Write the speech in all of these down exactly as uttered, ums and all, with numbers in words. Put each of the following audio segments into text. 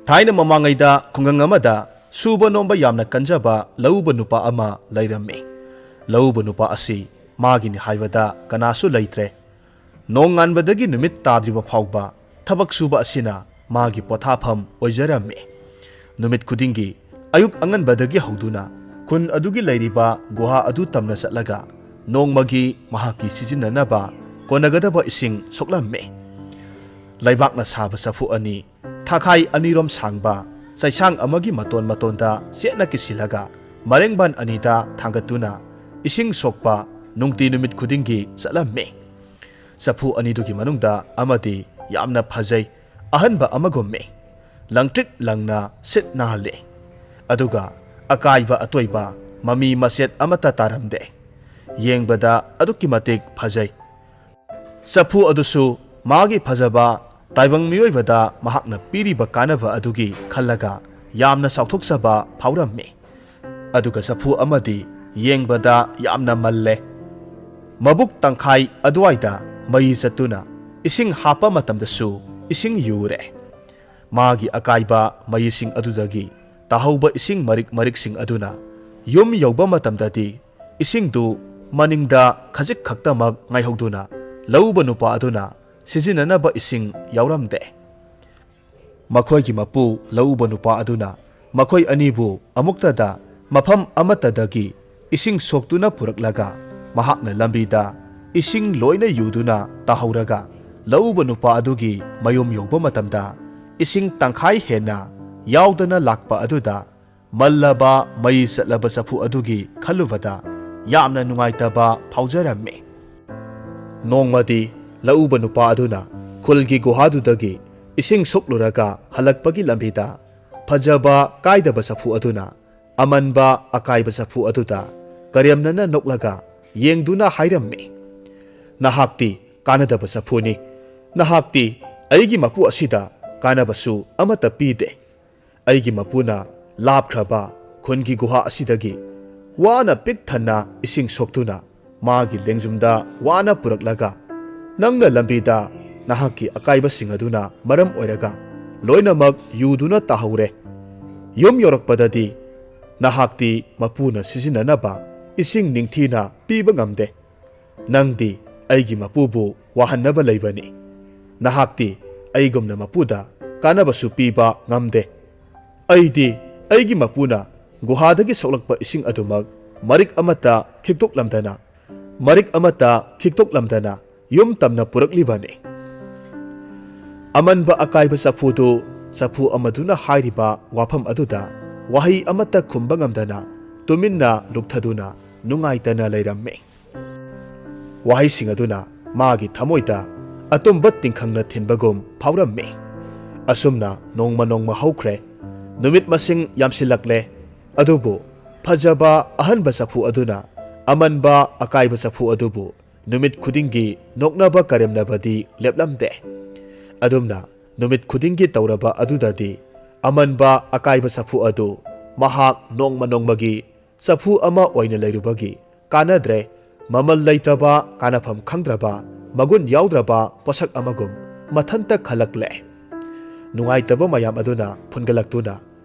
ꯊꯥꯏꯅ ꯃꯃꯥꯡꯉꯩꯗ ꯈꯨꯡꯒꯪ ꯑꯃꯗ ꯁꯨꯕ ꯅꯣꯝꯕ ꯌꯥꯝꯅ ꯀꯟꯖꯕ ꯂꯧꯎꯕ ꯅꯨꯄꯥ ꯑꯃ ꯂꯩꯔꯝꯃꯤ꯫ ꯂꯧꯎꯕ ꯅꯨꯄꯥ ꯑꯁꯤ ꯃꯥꯒꯤꯅꯤ ꯍꯥꯏꯕꯗ ꯀꯅꯥꯁꯨ ꯂꯩꯇ꯭ꯔꯦ꯫ ꯅꯣꯡꯉꯥꯟꯕꯗꯒꯤ ꯅꯨꯃꯤꯠ ꯇꯥꯗ꯭ꯔꯤꯕ ꯐꯥꯎꯕ ꯊꯕꯛ ꯁꯨꯕ ꯑꯁꯤꯅ ꯃꯥꯒꯤ ꯄꯣꯊꯥꯐꯝ ꯑꯣꯏꯖꯔꯝꯃꯤ꯫ ꯅꯨꯃꯤꯠ ꯈꯨꯗꯤꯡꯒꯤ ꯑꯌꯨꯛ ꯑꯉꯟꯕꯗꯒꯤ ꯍꯧꯗꯨꯅ ꯈꯨꯟ ꯑꯗꯨꯒꯤ ꯂꯩꯔꯤꯕ ꯒꯨꯍꯥ ꯑꯗꯨ ꯇꯝꯅ ꯆꯠꯂꯒ ꯅꯣꯡꯃꯒꯤ ꯃꯍꯥꯛꯀꯤ ꯁꯤꯖꯤꯟꯅꯅꯕ ꯀꯣꯟꯅꯒꯗꯕ ꯏꯁꯤꯡ ꯁꯣꯛꯂꯝꯃꯤ꯫ ꯂꯩꯕꯥꯛꯅ ꯁꯥꯕ ꯆꯐꯨ ꯑꯅꯤ, ꯊꯥꯈꯥꯏ ꯑꯅꯤꯔꯣꯝ ꯁꯥꯡꯕ ꯆꯩꯁꯥꯡ ꯑꯃꯒꯤ ꯃꯇꯣꯟ ꯃꯇꯣꯟꯗ ꯆꯦꯠꯅ ꯀꯤꯁꯤꯜꯂꯒ ꯃꯔꯦꯡꯕꯥꯟ ꯑꯅꯤꯗ ꯊꯥꯡꯒꯠꯇꯨꯅ ꯏꯁꯤꯡ ꯁꯣꯛꯄ ꯅꯨꯡꯇꯤ ꯅꯨꯃꯤꯠ ꯈꯨꯗꯤꯡꯒꯤ ꯆꯠꯂꯝꯃꯤ꯫ ꯆꯐꯨ ꯑꯅꯤꯗꯨꯒꯤ ꯃꯅꯨꯡꯗ ꯑꯃꯗꯤ ꯌꯥꯝꯅ ꯐꯖꯩ, ꯑꯍꯟꯕ ꯑꯃꯒꯨꯝꯃꯤ꯫ ꯂꯪꯇ꯭ꯔꯤꯛ ꯂꯪꯅ ꯁꯤꯠ ꯅꯥꯜꯂꯤ꯫ ꯑꯗꯨꯒ ꯑꯀꯥꯏꯕ ꯑꯇꯣꯏꯕ, ꯃꯃꯤ ꯃꯁꯦꯠ ꯑꯃꯠꯇ ꯇꯥꯔꯝꯗꯦ꯫ ꯌꯦꯡꯕꯗ ꯑꯗꯨꯛꯀꯤ ꯃꯇꯤꯛ ꯐꯖꯩ꯫ ꯆꯐꯨ ꯑꯗꯨꯁꯨ ꯃꯥꯒꯤ ꯐꯖꯕ, ꯇꯥꯏꯕꯪ ꯃꯤꯑꯣꯏꯕꯗ ꯃꯍꯥꯛꯅ ꯄꯤꯔꯤꯕ ꯀꯥꯟꯅꯕ ꯑꯗꯨꯒꯤ ꯈꯜꯂꯒ ꯌꯥꯝꯅ ꯆꯥꯎꯊꯣꯛꯆꯕ ꯐꯥꯎꯔꯝꯃꯤ꯫ ꯑꯗꯨꯒ ꯆꯐꯨ ꯑꯃꯗꯤ ꯌꯦꯡꯕꯗ ꯌꯥꯝꯅ ꯃꯜꯂꯦ꯫ ꯃꯕꯨꯛ ꯇꯪꯈꯥꯏ ꯑꯗꯨꯋꯥꯏꯗ ꯃꯩ ꯆꯠꯇꯨꯅ ꯏꯁꯤꯡ ꯍꯥꯞꯄ ꯃꯇꯝꯗꯁꯨ ꯏꯁꯤꯡ ꯌꯨꯔꯦ꯫ ꯃꯥꯒꯤ ꯑꯀꯥꯏꯕ ꯃꯩꯁꯤꯡ ꯑꯗꯨꯗꯒꯤ ꯇꯥꯍꯧꯕ ꯏꯁꯤꯡ ꯃꯔꯤꯛ ꯃꯔꯤꯛꯁꯤꯡ ꯑꯗꯨꯅ ꯌꯨꯝ ꯌꯧꯕ ꯃꯇꯝꯗꯗꯤ ꯏꯁꯤꯡꯗꯨ ꯃꯅꯤꯡꯗ ꯈꯖꯤꯛ ꯈꯛꯇꯃꯛ ꯉꯥꯏꯍꯧꯗꯨꯅ ꯂꯧꯎꯕ ꯅꯨꯄꯥ ꯑꯗꯨꯅ ꯁꯤꯖꯤꯟꯅꯅꯕ ꯏꯁꯤꯡ ꯌꯥꯎꯔꯝꯗꯦ꯫ ꯃꯈꯣꯏꯒꯤ ꯃꯄꯨ ꯂꯧꯎꯕ ꯅꯨꯄꯥ ꯑꯗꯨꯅ ꯃꯈꯣꯏ ꯑꯅꯤꯕꯨ ꯑꯃꯨꯛꯇꯗ ꯃꯐꯝ ꯑꯃꯠꯇꯗꯒꯤ ꯏꯁꯤꯡ ꯁꯣꯛꯇꯨꯅ ꯄꯨꯔꯛꯂꯒ ꯃꯍꯥꯛꯅ ꯂꯝꯕꯤꯗ ꯏꯁꯤꯡ ꯂꯣꯏꯅ ꯌꯨꯗꯨꯅ ꯇꯥꯍꯧꯔꯒ ꯂꯧꯎꯕ ꯅꯨꯄꯥ ꯑꯗꯨꯒꯤ ꯃꯌꯨꯝ ꯌꯧꯕ ꯃꯇꯝꯗ ꯏꯁꯤꯡ ꯇꯪꯈꯥꯏ ꯍꯦꯟꯅ ꯌꯥꯎꯗꯅ ꯂꯥꯛꯄ ꯑꯗꯨꯗ ꯃꯜꯂꯕ ꯃꯩ ꯆꯠꯂꯕ ꯆꯐꯨ ꯑꯗꯨꯒꯤ ꯈꯜꯂꯨꯕꯗ ꯌꯥꯝꯅ ꯅꯨꯡꯉꯥꯏꯇꯕ ꯐꯥꯎꯖꯔꯝꯃꯤ꯫ ꯅꯣꯡꯃꯗꯤ ꯂꯧꯎꯕ ꯅꯨꯄꯥ ꯑꯗꯨꯅ ꯈꯨꯜꯒꯤ ꯒꯨꯍꯥꯗꯨꯗꯒꯤ ꯏꯁꯤꯡ ꯁꯣꯛꯂꯨꯔꯒ ꯍꯜꯂꯛꯄꯒꯤ ꯂꯝꯕꯤꯗ ꯐꯖꯕ ꯀꯥꯏꯗꯕ ꯆꯐꯨ ꯑꯗꯨꯅ ꯑꯃꯟꯕ ꯑꯀꯥꯏꯕ ꯆꯐꯨ ꯑꯗꯨꯗ ꯀꯔꯦꯝꯅꯅ ꯅꯣꯛꯂꯒ ꯌꯦꯡꯗꯨꯅ ꯍꯥꯏꯔꯝꯃꯤ, "ꯅꯍꯥꯛꯇꯤ ꯀꯥꯟꯅꯗꯕ ꯆꯐꯨꯅꯤ꯫ ꯅꯍꯥꯛꯇꯤ ꯑꯩꯒꯤ ꯃꯄꯨ ꯑꯁꯤꯗ ꯀꯥꯟꯅꯕꯁꯨ ꯑꯃꯠꯇ ꯄꯤꯗꯦ꯫ ꯑꯩꯒꯤ ꯃꯄꯨꯅ ꯂꯥꯞꯈ꯭ꯔꯕ ꯈꯨꯟꯒꯤ ꯒꯨꯍꯥ ꯑꯁꯤꯗꯒꯤ ꯋꯥꯅ ꯄꯤꯛ ꯊꯟꯅ ꯏꯁꯤꯡ ꯁꯣꯛꯇꯨꯅ ꯃꯥꯒꯤ ꯂꯦꯡꯖꯨꯝꯗ ꯋꯥꯅ ꯄꯨꯔꯛꯂꯒ ꯅꯪꯅ ꯂꯝꯕꯤꯗ ꯅꯍꯥꯛꯀꯤ ꯑꯀꯥꯏꯕꯁꯤꯡ ꯑꯗꯨꯅ ꯃꯔꯝ ꯑꯣꯏꯔꯒ ꯂꯣꯏꯅꯃꯛ ꯌꯨꯗꯨꯅ ꯇꯥꯍꯧꯔꯦ꯫ ꯌꯨꯝ ꯌꯧꯔꯛꯄꯗꯗꯤ ꯅꯍꯥꯛꯇꯤ ꯃꯄꯨꯅ ꯁꯤꯖꯤꯟꯅꯅꯕ ꯏꯁꯤꯡ ꯅꯤꯡꯊꯤꯅ ꯄꯤꯕ ꯉꯝꯗꯦ꯫ ꯅꯪꯗꯤ ꯑꯩꯒꯤ ꯃꯄꯨꯕꯨ ꯋꯥꯍꯟꯅꯕ ꯂꯩꯕꯅꯤ꯫ ꯅꯍꯥꯛꯇꯤ ꯑꯩꯒꯨꯝꯅ ꯃꯄꯨꯗ ꯀꯥꯟꯅꯕꯁꯨ ꯄꯤꯕ ꯉꯝꯗꯦ꯫ ꯑꯩꯗꯤ ꯑꯩꯒꯤ ꯃꯄꯨꯅ ꯒꯨꯍꯥꯗꯒꯤ ꯁꯣꯛꯂꯛꯄ ꯏꯁꯤꯡ ꯑꯗꯨꯃꯛ ꯃꯔꯤꯛ ꯑꯃꯠꯇ ꯈꯤꯛꯇꯣꯛꯂꯝꯗꯅ, ꯃꯔꯤꯛ ꯑꯃꯠꯇ ꯈꯤꯛꯇꯣꯛꯂꯝꯗꯅ ꯌꯨꯝ ꯇꯝꯅ ꯄꯨꯔꯛꯂꯤꯕꯅꯤ꯫ ꯑꯃꯟꯕ ꯑꯀꯥꯏꯕ ꯆꯐꯨꯗꯨ ꯆꯐꯨ ꯑꯃꯗꯨꯅ ꯍꯥꯏꯔꯤꯕ ꯋꯥꯐꯝ ꯑꯗꯨꯗ ꯋꯥꯍꯩ ꯑꯃꯠꯇ ꯈꯨꯝꯕ ꯉꯝꯗꯅ ꯇꯨꯃꯤꯟꯅ ꯂꯨꯞꯊꯗꯨꯅ ꯅꯨꯡꯉꯥꯏꯇꯅ ꯂꯩꯔꯝꯃꯤ꯫ ꯋꯥꯍꯩꯁꯤꯡ ꯑꯗꯨꯅ ꯃꯥꯒꯤ ꯊꯃꯣꯏꯗ ꯑꯇꯨꯝꯕ ꯇꯤꯡꯈꯪꯅ ꯊꯤꯟꯕꯒꯨꯝ ꯐꯥꯎꯔꯝꯃꯤ꯫ ꯑꯁꯨꯝꯅ ꯅꯣꯡꯃ ꯅꯣꯡꯃ ꯍꯧꯈ꯭ꯔꯦ꯫ ꯅꯨꯃꯤꯠ ꯃꯁꯤꯡ ꯌꯥꯝꯁꯤꯜꯂꯛꯂꯦ꯫ ꯑꯗꯨꯕꯨ ꯐꯖꯕ ꯑꯍꯟꯕ ꯆꯐꯨ ꯑꯗꯨꯅ ꯑꯃꯟꯕ ꯑꯀꯥꯏꯕ ꯆꯐꯨ ꯑꯗꯨꯕꯨ ꯅꯨꯃꯤꯠ ꯈꯨꯗꯤꯡꯒꯤ ꯅꯣꯛꯅꯕ ꯀꯔꯦꯝꯅꯕꯗꯤ ꯂꯦꯞꯂꯝꯗꯦ꯫ ꯑꯗꯨꯝꯅ ꯅꯨꯃꯤꯠ ꯈꯨꯗꯤꯡꯒꯤ ꯇꯧꯔꯕ ꯑꯗꯨꯗꯗꯤ ꯑꯃꯟꯕ ꯑꯀꯥꯏꯕ ꯆꯐꯨ ꯑꯗꯨ ꯃꯍꯥꯛ ꯅꯣꯡꯃ ꯅꯣꯡꯃꯒꯤ ꯆꯐꯨ ꯑꯃ ꯑꯣꯏꯅ ꯂꯩꯔꯨꯕꯒꯤ ꯀꯥꯟꯅꯗ꯭ꯔꯦ, ꯃꯃꯜ ꯂꯩꯇ꯭ꯔꯕ, ꯀꯥꯅꯐꯝ ꯈꯪꯗ꯭ꯔꯕ, ꯃꯒꯨꯟ ꯌꯥꯎꯗ꯭ꯔꯕ ꯄꯣꯠꯁꯛ ꯑꯃꯒꯨꯝ ꯃꯊꯟꯇ ꯈꯜꯂꯛꯂꯦ꯫ ꯅꯨꯡꯉꯥꯏꯇꯕ ꯃꯌꯥꯝ ꯑꯗꯨꯅ ꯐꯨꯟꯒꯠꯂꯛꯇꯨꯅ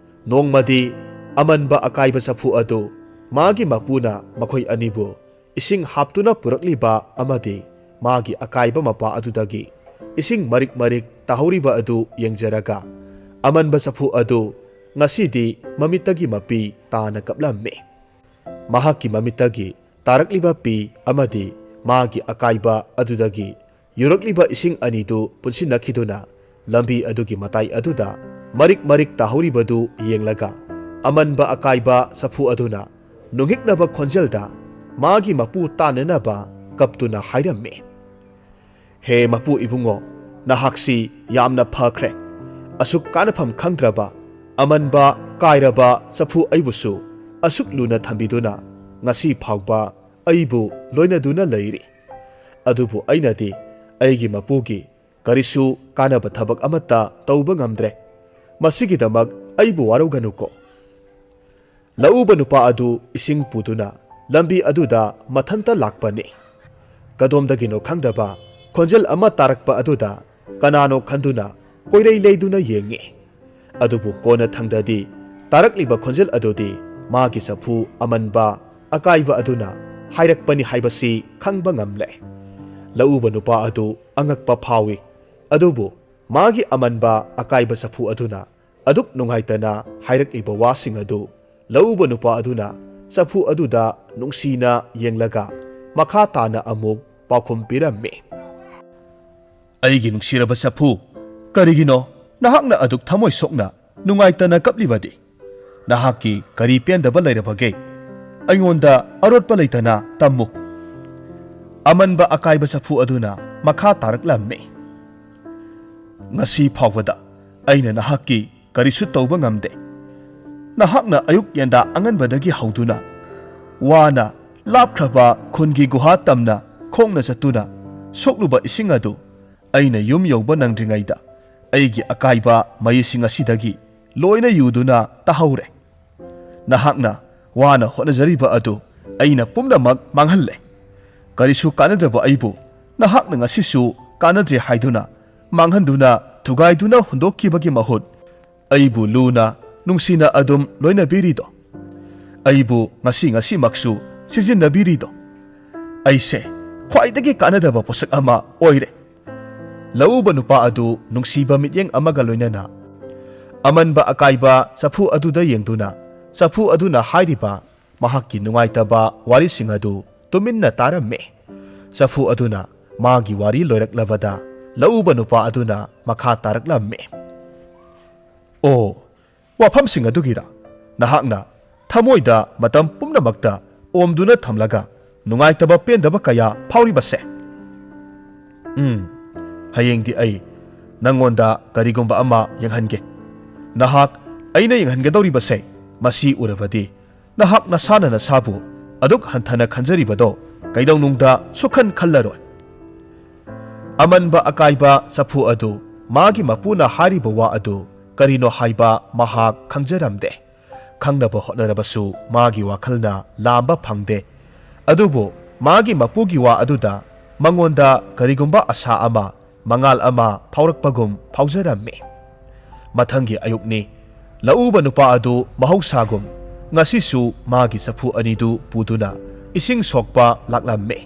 ꯅꯣꯡꯃꯗꯤ ꯑꯃꯟꯕ ꯑꯀꯥꯏꯕ ꯆꯐꯨ ꯑꯗꯨ ꯃꯥꯒꯤ ꯃꯄꯨꯅ ꯃꯈꯣꯏ ꯑꯅꯤꯕꯨ ꯏꯁꯤꯡ ꯍꯥꯞꯇꯨꯅ ꯄꯨꯔꯛꯂꯤꯕ ꯑꯃꯗꯤ ꯃꯥꯒꯤ ꯑꯀꯥꯏꯕ ꯃꯄꯥ ꯑꯗꯨꯗꯒꯤ ꯏꯁꯤꯡ ꯃꯔꯤꯛ ꯃꯔꯤꯛ ꯇꯥꯍꯧꯔꯤꯕ ꯑꯗꯨ ꯌꯦꯡꯖꯔꯒ ꯑꯃꯟꯕ ꯆꯐꯨ ꯑꯗꯨ ꯉꯁꯤꯗꯤ ꯃꯃꯤꯠꯇꯒꯤ ꯃꯄꯤ ꯇꯥꯅ ꯀꯞꯂꯝꯃꯤ꯫ ꯃꯍꯥꯛꯀꯤ ꯃꯃꯤꯠꯇꯒꯤ ꯇꯥꯔꯛꯂꯤꯕ ꯄꯤ ꯑꯃꯗꯤ ꯃꯥꯒꯤ ꯑꯀꯥꯏꯕ ꯑꯗꯨꯗꯒꯤ ꯌꯨꯔꯛꯂꯤꯕ ꯏꯁꯤꯡ ꯑꯅꯤꯗꯨ ꯄꯨꯟꯁꯤꯟꯅꯈꯤꯗꯨꯅ ꯂꯝꯕꯤ ꯑꯗꯨꯒꯤ ꯃꯇꯥꯏ ꯑꯗꯨꯗ ꯃꯔꯤꯛ ꯃꯔꯤꯛ ꯇꯥꯍꯧꯔꯤꯕꯗꯨ ꯌꯦꯡꯂꯒ ꯑꯃꯟꯕ ꯑꯀꯥꯏꯕ ꯆꯐꯨ ꯑꯗꯨꯅ ꯅꯨꯡꯍꯤꯛꯅꯕ ꯈꯣꯟꯖꯦꯜꯗ ꯃꯥꯒꯤ ꯃꯄꯨ ꯇꯥꯟꯅꯅꯕ ꯀꯞꯇꯨꯅ ꯍꯥꯏꯔꯝꯃꯤ, "ꯍꯦ ꯃꯄꯨ ꯏꯕꯨꯡꯉꯣ, ꯅꯍꯥꯛꯁꯤ ꯌꯥꯝꯅ ꯐꯈ꯭ꯔꯦ꯫ ꯑꯁꯨꯛ ꯀꯥꯅꯐꯝ ꯈꯪꯗ꯭ꯔꯕ, ꯑꯃꯟꯕ ꯀꯥꯏꯔꯕ ꯆꯐꯨ ꯑꯩꯕꯨꯁꯨ ꯑꯁꯨꯛ ꯂꯨꯅ ꯊꯝꯕꯤꯗꯨꯅ ꯉꯁꯤ ꯐꯥꯎꯕ ꯑꯩꯕꯨ ꯂꯣꯏꯅꯗꯨꯅ ꯂꯩꯔꯤ꯫ ꯑꯗꯨꯕꯨ ꯑꯩꯅꯗꯤ ꯑꯩꯒꯤ ꯃꯄꯨꯒꯤ ꯀꯔꯤꯁꯨ ꯀꯥꯟꯅꯕ ꯊꯕꯛ ꯑꯃꯠꯇ ꯇꯧꯕ ꯉꯝꯗ꯭ꯔꯦ꯫ ꯃꯁꯤꯒꯤꯗꯃꯛ ꯑꯩꯕꯨ ꯋꯥꯔꯧꯒꯅꯨꯀꯣ꯫" ꯂꯧꯎꯕ ꯅꯨꯄꯥ ꯑꯗꯨ ꯏꯁꯤꯡ ꯄꯨꯗꯨꯅ ꯂꯝꯕꯤ ꯑꯗꯨꯗ ꯃꯊꯟꯇ ꯂꯥꯛꯄꯅꯤ꯫ ꯀꯗꯣꯝꯗꯒꯤꯅꯣ ꯈꯪꯗꯕ ꯈꯣꯟꯖꯦꯜ ꯑꯃ ꯇꯥꯔꯛꯄ ꯑꯗꯨꯗ ꯀꯅꯥꯅꯣ ꯈꯟꯗꯨꯅ ꯀꯣꯏꯔꯩ ꯂꯩꯗꯨꯅ ꯌꯦꯡꯉꯤ꯫ ꯑꯗꯨꯕꯨ ꯀꯣꯟꯅꯊꯪꯗꯗꯤ ꯇꯥꯔꯛꯂꯤꯕ ꯈꯣꯟꯖꯦꯜ ꯑꯗꯨꯗꯤ ꯃꯥꯒꯤ ꯆꯐꯨ ꯑꯃꯟꯕ ꯑꯀꯥꯏꯕ ꯑꯗꯨꯅ ꯍꯥꯏꯔꯛꯄꯅꯤ ꯍꯥꯏꯕꯁꯤ ꯈꯪꯕ ꯉꯝꯂꯦ꯫ ꯂꯧꯎꯕ ꯅꯨꯄꯥ ꯑꯗꯨ ꯑꯉꯛꯄ ꯐꯥꯎꯏ꯫ ꯑꯗꯨꯕꯨ ꯃꯥꯒꯤ ꯑꯃꯟꯕ ꯑꯀꯥꯏꯕ ꯆꯐꯨ ꯑꯗꯨꯅ ꯑꯗꯨꯛ ꯅꯨꯡꯉꯥꯏꯇꯅ ꯍꯥꯏꯔꯛꯂꯤꯕ ꯋꯥꯁꯤꯡ ꯑꯗꯨ ꯂꯧꯎꯕ ꯅꯨꯄꯥ ꯑꯗꯨꯅ ꯆꯐꯨ ꯑꯗꯨꯗ ꯅꯨꯡꯁꯤꯅ ꯌꯦꯡꯂꯒ ꯃꯈꯥ ꯇꯥꯅ ꯑꯃꯨꯛ ꯄꯥꯎꯈꯨꯝ ꯄꯤꯔꯝꯃꯤ꯫ "ꯑꯩꯒꯤ ꯅꯨꯡꯁꯤꯔꯕ ꯆꯐꯨ, ꯀꯔꯤꯒꯤꯅꯣ ꯅꯍꯥꯛꯅ ꯑꯗꯨꯛ ꯊꯃꯣꯏ ꯁꯣꯛꯅ ꯅꯨꯡꯉꯥꯏꯇꯅ ꯀꯞꯂꯤꯕꯗꯤ? ꯅꯍꯥꯛꯀꯤ ꯀꯔꯤ ꯄꯦꯟꯗꯕ ꯂꯩꯔꯕꯒꯦ? ꯑꯩꯉꯣꯟꯗ ꯑꯔꯣꯠꯄ ꯂꯩꯇꯅ ꯇꯝꯃꯨ꯫" ꯑꯃꯟꯕ ꯑꯀꯥꯏꯕ ꯆꯐꯨ ꯑꯗꯨꯅ ꯃꯈꯥ ꯇꯥꯔꯛꯂꯝꯃꯤ꯫ "ꯉꯁꯤ ꯐꯥꯎꯕꯗ ꯑꯩꯅ ꯅꯍꯥꯛꯀꯤ ꯀꯔꯤꯁꯨ ꯇꯧꯕ ꯉꯝꯗꯦ꯫ ꯅꯍꯥꯛꯅ ꯑꯌꯨꯛ ꯌꯦꯟꯗꯥ ꯑꯉꯟꯕꯗꯒꯤ ꯍꯧꯗꯨꯅ ꯋꯥꯅ ꯂꯥꯞꯈ꯭ꯔꯕ ꯈꯨꯟꯒꯤ ꯒꯨꯍꯥ ꯇꯝꯅ ꯈꯣꯡꯅ ꯆꯠꯇꯨꯅ ꯁꯣꯛꯂꯨꯕ ꯏꯁꯤꯡ ꯑꯗꯨ ꯑꯩꯅ ꯌꯨꯝ ꯌꯧꯕ ꯅꯪꯗ꯭ꯔꯤꯉꯩꯗ ꯑꯩꯒꯤ ꯑꯀꯥꯏꯕ ꯃꯩꯁꯤꯡ ꯑꯁꯤꯗꯒꯤ ꯂꯣꯏꯅ ꯌꯨꯗꯨꯅ ꯇꯥꯍꯧꯔꯦ꯫ ꯅꯍꯥꯛꯅ ꯋꯥꯅ ꯍꯣꯠꯅꯖꯔꯤꯕ ꯑꯗꯨ ꯑꯩꯅ ꯄꯨꯝꯅꯃꯛ ꯃꯥꯡꯍꯜꯂꯦ꯫ ꯀꯔꯤꯁꯨ ꯀꯥꯟꯅꯗ꯭ꯔꯕ ꯑꯩꯕꯨ ꯅꯍꯥꯛꯅ ꯉꯁꯤꯁꯨ ꯀꯥꯟꯅꯗ꯭ꯔꯦ ꯍꯥꯏꯗꯨꯅ ꯃꯥꯡꯍꯟꯗꯨꯅ ꯊꯨꯒꯥꯏꯗꯨꯅ ꯍꯨꯟꯗꯣꯛꯈꯤꯕꯒꯤ ꯃꯍꯨꯠ ꯑꯩꯕꯨ ꯂꯨꯅ ꯅꯨꯡꯁꯤꯅ ꯑꯗꯨꯝ ꯂꯣꯏꯅꯕꯤꯔꯤꯗꯣ, ꯑꯩꯕꯨ ꯉꯁꯤ ꯉꯁꯤꯃꯛꯁꯨ ꯁꯤꯖꯤꯟꯅꯕꯤꯔꯤꯗꯣ, ꯑꯩꯁꯦ ꯈ꯭ꯋꯥꯏꯗꯒꯤ ꯀꯥꯟꯅꯗꯕ ꯄꯣꯠꯁꯛ ꯑꯃ ꯑꯣꯏꯔꯦ꯫" ꯂꯧꯎꯕ ꯅꯨꯄꯥ ꯑꯗꯨ ꯅꯨꯡꯁꯤꯕ ꯃꯤꯠꯌꯦꯡ ꯑꯃꯒ ꯂꯣꯏꯅꯅ ꯑꯃꯟꯕ ꯑꯀꯥꯏꯕ ꯆꯐꯨ ꯑꯗꯨꯗ ꯌꯦꯡꯗꯨꯅ, ꯆꯐꯨ ꯑꯗꯨꯅ ꯍꯥꯏꯔꯤꯕ ꯃꯍꯥꯛꯀꯤ ꯅꯨꯡꯉꯥꯏꯇꯕ ꯋꯥꯔꯤꯁꯤꯡ ꯑꯗꯨ ꯇꯨꯃꯤꯟꯅ ꯇꯥꯔꯝꯃꯤ꯫ ꯆꯐꯨ ꯑꯗꯨꯅ ꯃꯥꯒꯤ ꯋꯥꯔꯤ ꯂꯣꯏꯔꯛꯂꯕꯗ ꯂꯧꯎꯕ ꯅꯨꯄꯥ ꯑꯗꯨꯅ ꯃꯈꯥ ꯇꯥꯔꯛꯂꯝꯃꯤ꯫ "ꯑꯣ, ꯋꯥꯐꯝꯁꯤꯡ ꯑꯗꯨꯒꯤꯔ ꯅꯍꯥꯛꯅ ꯊꯃꯣꯏꯗ ꯃꯇꯝ ꯄꯨꯝꯅꯃꯛꯇ ꯑꯣꯝꯗꯨꯅ ꯊꯝꯂꯒ ꯅꯨꯡꯉꯥꯏꯇꯕ ꯄꯦꯟꯗꯕ ꯀꯌꯥ ꯐꯥꯎꯔꯤꯕꯁꯦ? ꯎꯝ, ꯍꯌꯦꯡꯗꯤ ꯑꯩ ꯅꯪꯉꯣꯟꯗ ꯀꯔꯤꯒꯨꯝꯕ ꯑꯃ ꯌꯦꯡꯍꯟꯒꯦ꯫ ꯅꯍꯥꯛ ꯑꯩꯅ ꯌꯦꯡꯍꯟꯒꯗꯧꯔꯤꯕꯁꯦ ꯃꯁꯤ ꯎꯔꯕꯗꯤ ꯅꯍꯥꯛ ꯅꯁꯥꯅ ꯅꯁꯥꯕꯨ ꯑꯗꯨꯛ ꯍꯟꯊꯅ ꯈꯟꯖꯔꯤꯕꯗꯣ ꯀꯩꯗꯧꯅꯨꯡꯗ ꯁꯨꯛꯈꯟ ꯈꯜꯂꯔꯣꯏ꯫" ꯑꯃꯟꯕ ꯑꯀꯥꯏꯕ ꯆꯐꯨ ꯑꯗꯨ ꯃꯥꯒꯤ ꯃꯄꯨꯅ ꯍꯥꯏꯔꯤꯕ ꯋꯥ ꯑꯗꯨ ꯀꯔꯤꯅꯣ ꯍꯥꯏꯕ ꯃꯍꯥꯛ ꯈꯪꯖꯔꯝꯗꯦ꯫ ꯈꯪꯅꯕ ꯍꯣꯠꯅꯔꯕꯁꯨ ꯃꯥꯒꯤ ꯋꯥꯈꯜꯅ ꯂꯥꯝꯕ ꯐꯪꯗꯦ꯫ ꯑꯗꯨꯕꯨ ꯃꯥꯒꯤ ꯃꯄꯨꯒꯤ ꯋꯥ ꯑꯗꯨꯗ ꯃꯉꯣꯟꯗ ꯀꯔꯤꯒꯨꯝꯕ ꯑꯁꯥ ꯑꯃ ꯃꯉꯥꯜ ꯑꯃ ꯐꯥꯎꯔꯛꯄꯒꯨꯝ ꯐꯥꯎꯖꯔꯝꯃꯤ꯫ ꯃꯊꯪꯒꯤ ꯑꯌꯨꯛꯅꯤ꯫ ꯂꯧꯎꯕ ꯅꯨꯄꯥ ꯑꯗꯨ ꯃꯍꯧꯁꯥꯒꯨꯝ ꯉꯁꯤꯁꯨ ꯃꯥꯒꯤ ꯆꯐꯨ ꯑꯅꯤꯗꯨ ꯄꯨꯗꯨꯅ ꯏꯁꯤꯡ ꯁꯣꯛꯄ ꯂꯥꯛꯂꯝꯃꯤ꯫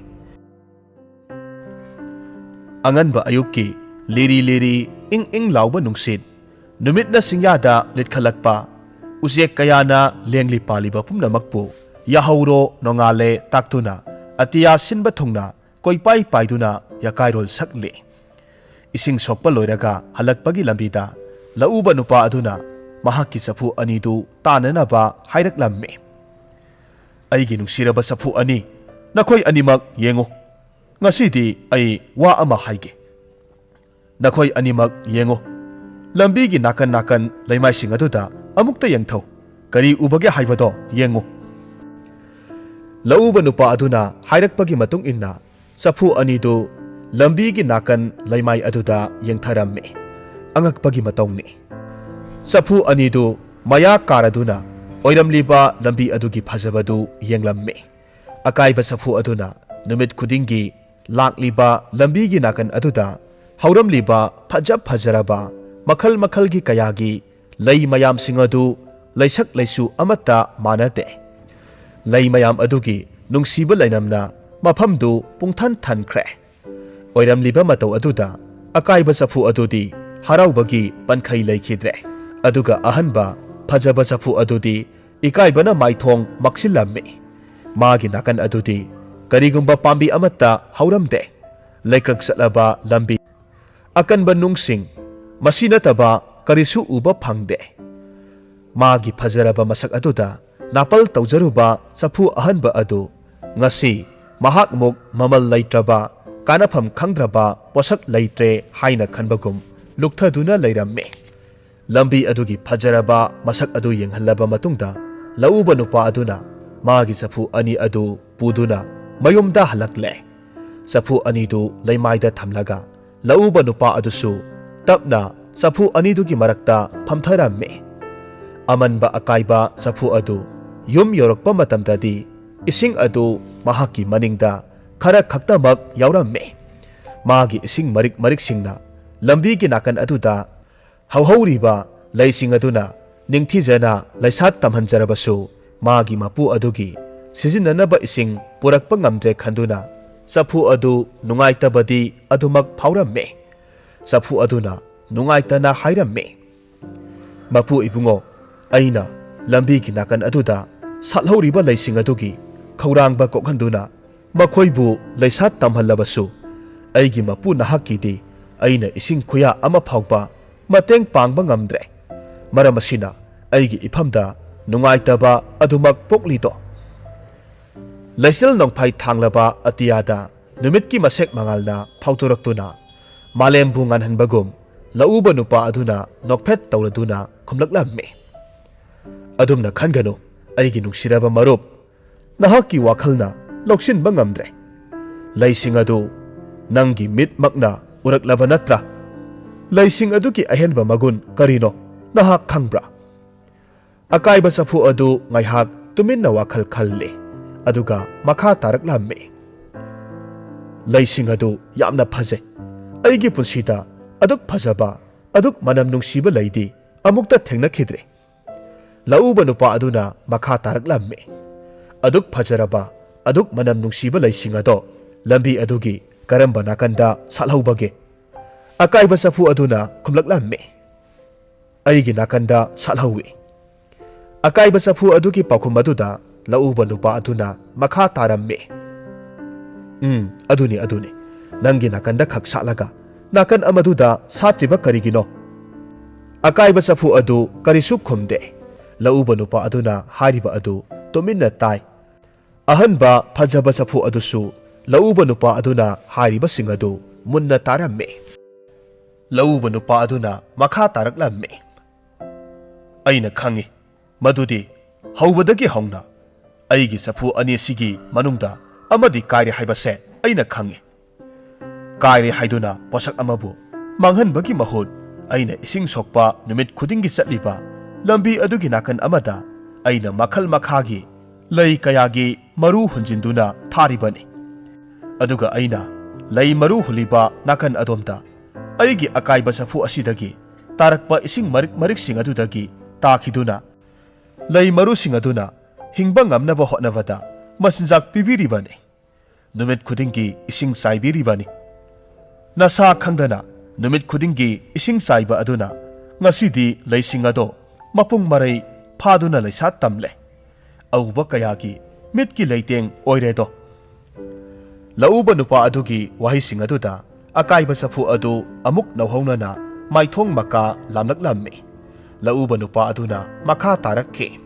ꯑꯉꯟꯕ ꯑꯌꯨꯛꯀꯤ ꯂꯤꯔꯤ ꯂꯤꯔꯤ ꯏꯪ ꯏꯪ ꯂꯥꯎꯕ ꯅꯨꯡꯁꯤꯠ, ꯅꯨꯃꯤꯠꯅ ꯆꯤꯡꯌꯥꯗ ꯂꯤꯠꯈꯠꯂꯛꯄ, ꯎꯆꯦꯛ ꯀꯌꯥꯅ ꯂꯦꯡꯂꯤ ꯄꯥꯜꯂꯤꯕ ꯄꯨꯝꯅꯃꯛꯄꯨ "ꯌꯥꯍꯧꯔꯣ, ꯅꯣꯡꯉꯥꯜꯂꯦ" ꯇꯥꯛꯇꯨꯅ ꯑꯇꯤꯌꯥ ꯁꯤꯟꯕ ꯊꯨꯡꯅ ꯀꯣꯏꯄꯥꯏ ꯄꯥꯏꯗꯨꯅ ꯌꯥꯀꯥꯏꯔꯣꯜ ꯁꯛꯂꯤ꯫ ꯏꯁꯤꯡ ꯁꯣꯛꯄ ꯂꯣꯏꯔꯒ ꯍꯜꯂꯛꯄꯒꯤ ꯂꯝꯕꯤꯗ ꯂꯧꯎꯕ ꯅꯨꯄꯥ ꯑꯗꯨꯅ ꯃꯍꯥꯛꯀꯤ ꯆꯐꯨ ꯑꯅꯤꯗꯨ ꯇꯥꯅꯅꯕ ꯍꯥꯏꯔꯛꯂꯝꯃꯤ꯫ "ꯑꯩꯒꯤ ꯅꯨꯡꯁꯤꯔꯕ ꯆꯐꯨ ꯑꯅꯤ, ꯅꯈꯣꯏ ꯑꯅꯤꯃꯛ ꯌꯦꯡꯉꯨ꯫ ꯉꯁꯤꯗꯤ ꯑꯩ ꯋꯥ ꯑꯃ ꯍꯥꯏꯒꯦ꯫ ꯅꯈꯣꯏ ꯑꯅꯤꯃꯛ ꯌꯦꯡꯉꯨ꯫ ꯂꯝꯕꯤꯒꯤ ꯅꯥꯀꯟ ꯅꯥꯀꯟ ꯂꯩꯃꯥꯏꯁꯤꯡ ꯑꯗꯨꯗ ꯑꯃꯨꯛꯇ ꯌꯦꯡꯊꯧ꯫ ꯀꯔꯤ ꯎꯕꯒꯦ ꯍꯥꯏꯕꯗꯣ ꯌꯦꯡꯉꯨ꯫" ꯂꯧꯎꯕ ꯅꯨꯄꯥ ꯑꯗꯨꯅ ꯍꯥꯏꯔꯛꯄꯒꯤ ꯃꯇꯨꯡ ꯏꯟꯅ ꯆꯐꯨ ꯑꯅꯤꯗꯨ ꯂꯝꯕꯤꯒꯤ ꯅꯥꯀꯟ ꯂꯩꯃꯥꯏ ꯑꯗꯨꯗ ꯌꯦꯡꯊꯔꯝꯃꯤ꯫ ꯑꯉꯛꯄꯒꯤ ꯃꯇꯧꯅꯤ꯫ ꯆꯐꯨ ꯑꯅꯤꯗꯨ ꯃꯌꯥ ꯀꯥꯔꯗꯨꯅ ꯑꯣꯏꯔꯝꯂꯤꯕ ꯂꯝꯕꯤ ꯑꯗꯨꯒꯤ ꯐꯖꯕꯗꯨ ꯌꯦꯡꯂꯝꯃꯤ꯫ ꯑꯀꯥꯏꯕ ꯆꯐꯨ ꯑꯗꯨꯅ ꯅꯨꯃꯤꯠ ꯈꯨꯗꯤꯡꯒꯤ ꯂꯥꯛꯂꯤꯕ ꯂꯝꯕꯤꯒꯤ ꯅꯥꯀꯟ ꯑꯗꯨꯗ ꯍꯧꯔꯝꯂꯤꯕ ꯐꯖ ꯐꯖꯔꯕ ꯃꯈꯜ ꯃꯈꯜꯒꯤ ꯀꯌꯥꯒꯤ ꯂꯩ ꯃꯌꯥꯝꯁꯤꯡ ꯑꯗꯨ ꯂꯩꯁꯛ ꯂꯩꯆꯨ ꯑꯃꯠꯇ ꯃꯥꯟꯅꯗꯦ꯫ ꯂꯩ ꯃꯌꯥꯝ ꯑꯗꯨꯒꯤ ꯅꯨꯡꯁꯤꯕ ꯂꯩꯅꯝꯅ ꯃꯐꯝꯗꯨ ꯄꯨꯡꯊꯟ ꯊꯟꯈ꯭ꯔꯦ꯫ ꯑꯣꯏꯔꯝꯂꯤꯕ ꯃꯇꯧ ꯑꯗꯨꯗ ꯑꯀꯥꯏꯕ ꯆꯐꯨ ꯑꯗꯨꯗꯤ ꯍꯔꯥꯎꯕꯒꯤ ꯄꯟꯈꯩ ꯂꯩꯈꯤꯗ꯭ꯔꯦ꯫ ꯑꯗꯨꯒ ꯑꯍꯟꯕ ꯐꯖꯕ ꯆꯐꯨ ꯑꯗꯨꯗꯤ ꯏꯀꯥꯏꯕꯅ ꯃꯥꯏꯊꯣꯡ ꯃꯛꯁꯤꯜꯂꯝꯃꯤ꯫ ꯃꯥꯒꯤ ꯅꯥꯀꯟ ꯑꯗꯨꯗꯤ ꯀꯔꯤꯒꯨꯝꯕ ꯄꯥꯝꯕꯤ ꯑꯃꯠꯇ ꯍꯧꯔꯝꯗꯦ꯫ ꯂꯩꯀ꯭ꯔꯛ ꯆꯠꯂꯕ ꯂꯝꯕꯤ, ꯑꯀꯟꯕ ꯅꯨꯡꯁꯤꯡ, ꯃꯁꯤ ꯅꯠꯇꯕ ꯀꯔꯤꯁꯨ ꯎꯕ ꯐꯪꯗꯦ꯫ ꯃꯥꯒꯤ ꯐꯖꯔꯕ ꯃꯁꯛ ꯑꯗꯨꯗ ꯅꯥꯄꯜ ꯇꯧꯖꯔꯨꯕ ꯆꯐꯨ ꯑꯍꯟꯕ ꯑꯗꯨ ꯉꯁꯤ ꯃꯍꯥꯛꯃꯨꯛ ꯃꯃꯜ ꯂꯩꯇ꯭ꯔꯕ, ꯀꯥꯟꯅꯐꯝ ꯈꯪꯗ꯭ꯔꯕ ꯄꯣꯠꯁꯛ ꯂꯩꯇ꯭ꯔꯦ ꯍꯥꯏꯅ ꯈꯟꯕꯒꯨꯝ ꯂꯨꯛꯊꯗꯨꯅ ꯂꯩꯔꯝꯃꯤ꯫ ꯂꯝꯕꯤ ꯑꯗꯨꯒꯤ ꯐꯖꯔꯕ ꯃꯁꯛ ꯑꯗꯨ ꯌꯦꯡꯍꯜꯂꯕ ꯃꯇꯨꯡꯗ, ꯂꯧꯎꯕ ꯅꯨꯄꯥ ꯑꯗꯨꯅ ꯃꯥꯒꯤ ꯆꯐꯨ ꯑꯅꯤ ꯑꯗꯨ ꯄꯨꯗꯨꯅ ꯃꯌꯨꯝꯗ ꯍꯜꯂꯛꯂꯦ꯫ ꯆꯐꯨ ꯑꯅꯤꯗꯨ ꯂꯩꯃꯥꯏꯗ ꯊꯝꯂꯒ, ꯂꯧꯎꯕ ꯅꯨꯄꯥ ꯑꯗꯨꯁꯨ ꯇꯞꯅ ꯆꯐꯨ ꯑꯅꯤꯗꯨꯒꯤ ꯃꯔꯛꯇ ꯐꯝꯊꯔꯝꯃꯤ꯫ ꯑꯃꯟꯕ ꯑꯀꯥꯏꯕ ꯆꯐꯨ ꯑꯗꯨ ꯌꯨꯝ ꯌꯧꯔꯛꯄ ꯃꯇꯝꯗꯗꯤ, ꯏꯁꯤꯡ ꯑꯗꯨ ꯃꯍꯥꯛꯀꯤ ꯃꯅꯤꯡꯗ ꯈꯔ ꯈꯛꯇꯃꯛ ꯌꯥꯎꯔꯝꯃꯤ꯫ ꯃꯥꯒꯤ ꯏꯁꯤꯡ ꯃꯔꯤꯛ ꯃꯔꯤꯛꯁꯤꯡꯅ ꯂꯝꯕꯤꯒꯤ ꯅꯥꯀꯟ ꯑꯗꯨꯗ ꯍꯧꯍꯧꯔꯤꯕ ꯂꯩꯁꯤꯡ ꯑꯗꯨꯅ ꯅꯤꯡꯊꯤꯖꯅ ꯂꯩꯁꯥꯠ ꯇꯝꯍꯟꯖꯔꯕꯁꯨ, ꯃꯥꯒꯤ ꯃꯄꯨ ꯑꯗꯨꯒꯤ ꯁꯤꯖꯤꯟꯅꯅꯕ ꯏꯁꯤꯡ ꯄꯨꯔꯛꯄ ꯉꯝꯗ꯭ꯔꯦ ꯈꯟꯗꯨꯅ ꯆꯐꯨ ꯑꯗꯨ ꯅꯨꯡꯉꯥꯏꯇꯕꯗꯤ ꯑꯗꯨꯃꯛ ꯐꯥꯎꯔꯝꯃꯦ꯫ ꯆꯐꯨ ꯑꯗꯨꯅ ꯅꯨꯡꯉꯥꯏꯇꯅ ꯍꯥꯏꯔꯝꯃꯤ, "ꯃꯄꯨ ꯏꯕꯨꯡꯉꯣ, ꯑꯩꯅ ꯂꯝꯕꯤꯒꯤ ꯅꯥꯀꯟ ꯑꯗꯨꯗ ꯁꯥꯠꯍꯧꯔꯤꯕ ꯂꯩꯁꯤꯡ ꯑꯗꯨꯒꯤ ꯈꯧꯔꯥꯡꯕ ꯀꯣꯛꯍꯟꯗꯨꯅ ꯃꯈꯣꯏꯕꯨ ꯂꯩꯁꯥꯠ ꯇꯝꯍꯜꯂꯕꯁꯨ, ꯑꯩꯒꯤ ꯃꯄꯨ ꯅꯍꯥꯛꯀꯤꯗꯤ ꯑꯩꯅ ꯏꯁꯤꯡ ꯈꯨꯌꯥ ꯑꯃ ꯐꯥꯎꯕ ꯃꯇꯦꯡ ꯄꯥꯡꯕ ꯉꯝꯗ꯭ꯔꯦ꯫ ꯃꯔꯝ ꯑꯁꯤꯅ ꯑꯩꯒꯤ ꯏꯐꯝꯗ ꯅꯨꯡꯉꯥꯏꯇꯕ ꯑꯗꯨꯃꯛ ꯄꯣꯛꯂꯤꯗꯣ?" ꯂꯩꯆꯤꯜ ꯅꯣꯡꯐꯥꯏ ꯊꯥꯡꯂꯕ ꯑꯇꯤꯌꯥꯗ ꯅꯨꯃꯤꯠꯀꯤ ꯃꯁꯦꯛ ꯃꯉꯥꯜꯅ ꯐꯥꯎꯗꯣꯔꯛꯇꯨꯅ ꯃꯥꯂꯦꯝꯕꯨ ꯉꯥꯟꯍꯟꯕꯒꯨꯝ, ꯂꯧꯎꯕ ꯅꯨꯄꯥ ꯑꯗꯨꯅ ꯅꯣꯛꯐꯦꯠ ꯇꯧꯔꯗꯨꯅ ꯈꯨꯝꯂꯛꯂꯝꯃꯤ, "ꯑꯗꯨꯝꯅ ꯈꯟꯒꯅꯨ, ꯑꯩꯒꯤ ꯅꯨꯡꯁꯤꯔꯕ ꯃꯔꯨꯞ꯫ ꯅꯍꯥꯛꯀꯤ ꯋꯥꯈꯜꯅ ꯂꯧꯁꯤꯟꯕ ꯉꯝꯗ꯭ꯔꯦ꯫ ꯂꯩꯁꯤꯡ ꯑꯗꯨ ꯅꯪꯒꯤ ꯃꯤꯠꯃꯛꯅ ꯎꯔꯛꯂꯕ ꯅꯠꯇ꯭ꯔꯥ? ꯂꯩꯁꯤꯡ ꯑꯗꯨꯒꯤ ꯑꯍꯦꯟꯕ ꯃꯒꯨꯟ ꯀꯔꯤꯅꯣ ꯅꯍꯥꯛ ꯈꯪꯕ꯭ꯔꯥ?" ꯑꯀꯥꯏꯕ ꯆꯐꯨ ꯑꯗꯨ ꯉꯥꯏꯍꯥꯛ ꯇꯨꯃꯤꯟꯅ ꯋꯥꯈꯜ ꯈꯜꯂꯦ, ꯑꯗꯨꯒ ꯃꯈꯥ ꯇꯥꯔꯛꯂꯝꯃꯤ, "ꯂꯩꯁꯤꯡ ꯑꯗꯨ ꯌꯥꯝꯅ ꯐꯖꯩ꯫ ꯑꯩꯒꯤ ꯄꯨꯟꯁꯤꯗ ꯑꯗꯨꯛ ꯐꯖꯕ, ꯑꯗꯨꯛ ꯃꯅꯝ ꯅꯨꯡꯁꯤꯕ ꯂꯩꯗꯤ ꯑꯃꯨꯛꯇ ꯊꯦꯡꯅꯈꯤꯗ꯭ꯔꯦ꯫" ꯂꯧꯎꯕ ꯅꯨꯄꯥ ꯑꯗꯨꯅ ꯃꯈꯥ ꯇꯥꯔꯛꯂꯝꯃꯤ, "ꯑꯗꯨꯛ ꯐꯖꯔꯕ, ꯑꯗꯨꯛ ꯃꯅꯝ ꯅꯨꯡꯁꯤꯕ ꯂꯩꯁꯤꯡ ꯑꯗꯣ ꯂꯝꯕꯤ ꯑꯗꯨꯒꯤ ꯀꯔꯝꯕ ꯅꯥꯀꯟꯗ ꯁꯥꯠꯍꯧꯕꯒꯦ?" ꯑꯀꯥꯏꯕ ꯆꯐꯨ ꯑꯗꯨꯅ ꯈꯨꯝꯂꯛꯂꯝꯃꯤ, "ꯑꯩꯒꯤ ꯅꯥꯀꯟꯗ ꯁꯥꯠꯍꯧꯏ꯫" ꯑꯀꯥꯏꯕ ꯆꯐꯨ ꯑꯗꯨꯒꯤ ꯄꯥꯎꯈꯨꯝ ꯑꯗꯨꯗ ꯂꯧꯎꯕ ꯅꯨꯄꯥ ꯑꯗꯨꯅ ꯃꯈꯥ ꯇꯥꯔꯝꯃꯤ, "ꯎꯝ, ꯑꯗꯨꯅꯤ, ꯑꯗꯨꯅꯤ꯫ ꯅꯪꯒꯤ ꯅꯥꯀꯟꯗ ꯈꯛ ꯁꯥꯠꯂꯒ ꯅꯥꯀꯟ ꯑꯃꯗꯨꯗ ꯁꯥꯠꯇ꯭ꯔꯤꯕ ꯀꯔꯤꯒꯤꯅꯣ?" ꯑꯀꯥꯏꯕ ꯆꯐꯨ ꯑꯗꯨ ꯀꯔꯤꯁꯨ ꯈꯨꯝꯗꯦ꯫ ꯂꯧꯎꯕ ꯅꯨꯄꯥ ꯑꯗꯨꯅ ꯍꯥꯏꯔꯤꯕ ꯑꯗꯨ ꯇꯨꯃꯤꯟꯅ ꯇꯥꯏ꯫ ꯑꯍꯟꯕ ꯐꯖꯕ ꯆꯐꯨ ꯑꯗꯨꯁꯨ ꯂꯧꯎꯕ ꯅꯨꯄꯥ ꯑꯗꯨꯅ ꯍꯥꯏꯔꯤꯕꯁꯤꯡ ꯑꯗꯨ ꯃꯨꯟꯅ ꯇꯥꯔꯝꯃꯤ꯫ ꯂꯧꯎꯕ ꯅꯨꯄꯥ ꯑꯗꯨꯅ ꯃꯈꯥ ꯇꯥꯔꯛꯂꯝꯃꯤ, "ꯑꯩꯅ ꯈꯪꯏ, ꯃꯗꯨꯗꯤ ꯍꯧꯕꯗꯒꯤ ꯍꯧꯅ ꯑꯩꯒꯤ ꯆꯐꯨ ꯑꯅꯤꯁꯤꯒꯤ ꯃꯅꯨꯡꯗ ꯑꯃꯗꯤ ꯀꯥꯏꯔꯦ ꯍꯥꯏꯕꯁꯦ ꯑꯩꯅ ꯈꯪꯏ꯫ ꯀꯥꯏꯔꯦ ꯍꯥꯏꯗꯨꯅ ꯄꯣꯠꯁꯛ ꯑꯃꯕꯨ ꯃꯥꯡꯍꯟꯕꯒꯤ ꯃꯍꯨꯠ, ꯑꯩꯅ ꯏꯁꯤꯡ ꯁꯣꯛꯄ ꯅꯨꯃꯤꯠ ꯈꯨꯗꯤꯡꯒꯤ ꯆꯠꯂꯤꯕ ꯂꯝꯕꯤ ꯑꯗꯨꯒꯤ ꯅꯥꯀꯟ ꯑꯃꯗ ꯑꯩꯅ ꯃꯈꯜ ꯃꯈꯥꯒꯤ ꯂꯩ ꯀꯌꯥꯒꯤ ꯃꯔꯨ ꯍꯨꯟꯖꯤꯟꯗꯨꯅ ꯊꯥꯔꯤꯕꯅꯤ꯫ ꯑꯗꯨꯒ ꯑꯩꯅ ꯂꯩ ꯃꯔꯨ ꯍꯨꯜꯂꯤꯕ ꯅꯥꯀꯟ ꯑꯗꯣꯝꯗ ꯑꯩꯒꯤ ꯑꯀꯥꯏꯕ ꯆꯐꯨ ꯑꯁꯤꯗꯒꯤ ꯇꯥꯔꯛꯄ ꯏꯁꯤꯡ ꯃꯔꯤꯛ ꯃꯔꯤꯛꯁꯤꯡ ꯑꯗꯨꯗꯒꯤ ꯇꯥꯈꯤꯗꯨꯅ, ꯂꯩ ꯃꯔꯨꯁꯤꯡ ꯑꯗꯨꯅ ꯍꯤꯡꯕ ꯉꯝꯅꯕ ꯍꯣꯠꯅꯕꯗ ꯃꯆꯤꯟꯖꯥꯛ ꯄꯤꯕꯤꯔꯤꯕꯅꯤ꯫ ꯅꯨꯃꯤꯠ ꯈꯨꯗꯤꯡꯒꯤ ꯏꯁꯤꯡ ꯆꯥꯏꯕꯤꯔꯤꯕꯅꯤ꯫ ꯅꯁꯥ ꯈꯪꯗꯅ ꯅꯨꯃꯤꯠ ꯈꯨꯗꯤꯡꯒꯤ ꯏꯁꯤꯡ ꯆꯥꯏꯕ ꯑꯗꯨꯅ ꯉꯁꯤꯗꯤ ꯂꯩꯁꯤꯡ ꯑꯗꯣ ꯃꯄꯨꯡ ꯃꯔꯩ ꯐꯥꯗꯨꯅ ꯂꯩꯁꯥ ꯇꯝꯂꯦ꯫ ꯑꯎꯕ ꯀꯌꯥꯒꯤ ꯃꯤꯠꯀꯤ ꯂꯩꯇꯦꯡ ꯑꯣꯏꯔꯦꯗꯣ꯫ ꯂꯧꯎꯕ ꯅꯨꯄꯥ ꯑꯗꯨꯒꯤ ꯋꯥꯍꯩꯁꯤꯡ ꯑꯗꯨꯗ ꯑꯀꯥꯏꯕ ꯆꯐꯨ ꯑꯗꯨ ꯑꯃꯨꯛ ꯅꯧꯍꯧꯅꯅ ꯃꯥꯏꯊꯣꯡ ꯃꯀꯥ ꯂꯥꯝꯂꯛꯂꯝꯃꯤ꯫ ꯂꯧꯎꯕ ꯅꯨꯄꯥ ꯑꯗꯨꯅ ꯃꯈꯥ ꯇꯥꯔꯛꯈꯤ,